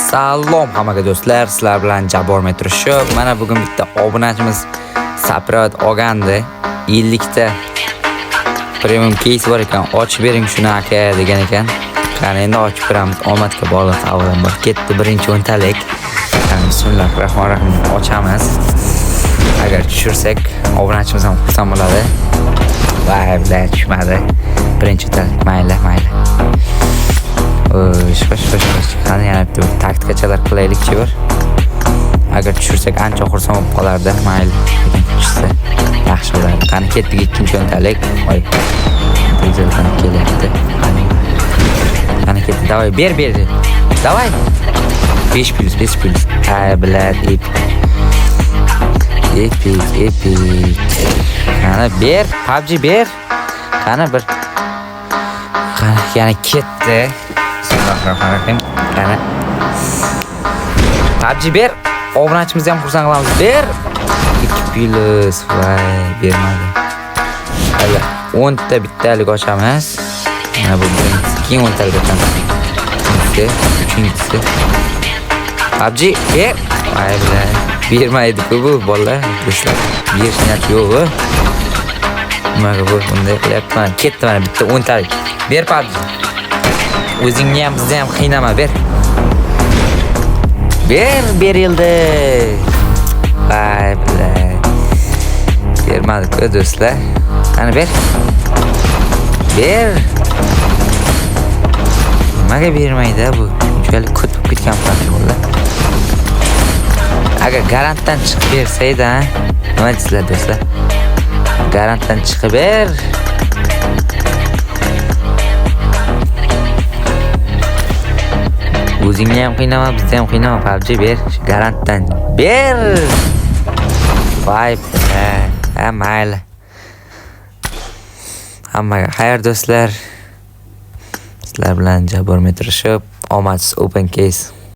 Salom hammaga do'stlar, sizlar bilan Jabor Metro Shop. Mana bugun bitta obunachimiz Saprot olgandi. 50 ta premium case bor ekan, ochib bering shuni aka degan ekan. Qani endi ochib beramiz. Omadga bog'liq avvalambor. Ketdi birinchi o'ntalik. Bismillahirrohmanirrohim ochamiz. Agar tushirsak, obunachimiz ham xursand bo'ladi. Voy, bilan tushmadi. Birinchi o'ntalik, mayli, mayli. Xo'sh, xo'sh, xo'sh, xo'sh. Qani yana bitta bir taktikachalar qilaylikchi bir. Agar tushirsak ancha xursand bo'lib qolardi. Mayli, lekin tushsa yaxshi bo'lardi. Qani ketdik ikkinchi o'ntalik. Voy. Dizeldan kelyapti. Qani. Qani ketdi. Давай, ber, ber. Давай. 5 plyus, 5 plyus. Ay, блядь, epic. Epic, epic. Qani ber, PUBG ber. Qani bir. Qani yana ketdi. Bismillahirrohmanirrohim. Qani. PUBG ber. Obunachimizni ham xursand qilamiz. Ber. 2 plyus. Voy, bermadi. Hali 10 ta bittalik ochamiz. Mana bu birinchisi, keyin 10 talik ochamiz. Ikkinchisi, uchinchisi. PUBG ber. Voy, bilan. Bermaydi-ku bu bolalar, do'stlar. Berish niyati yo'q-ku. Nimaga bu bunday qilyapti? Mana ketdi mana bitta 10 talik. Ber PUBG. O'zingni ham bizni ham qiynama, ber. Ber, berildi. Voy, bilan. Bermadi-ku do'stlar. Qani ber. Ber. Nimaga bermaydi bu? Shunchalik ko't bo'lib ketgan PUBG bolalar. Agar garantdan chiqib bersaydi, ha? Nima deysizlar do'stlar? Garantdan chiqib ber. O'zingni ham qiynama, bizni ham qiynama, PUBG ber. Shu garantdan ber. Voy, ha, mayli. Hammaga xayr do'stlar. Sizlar bilan Jabor Metro Shop. Omadsiz open case.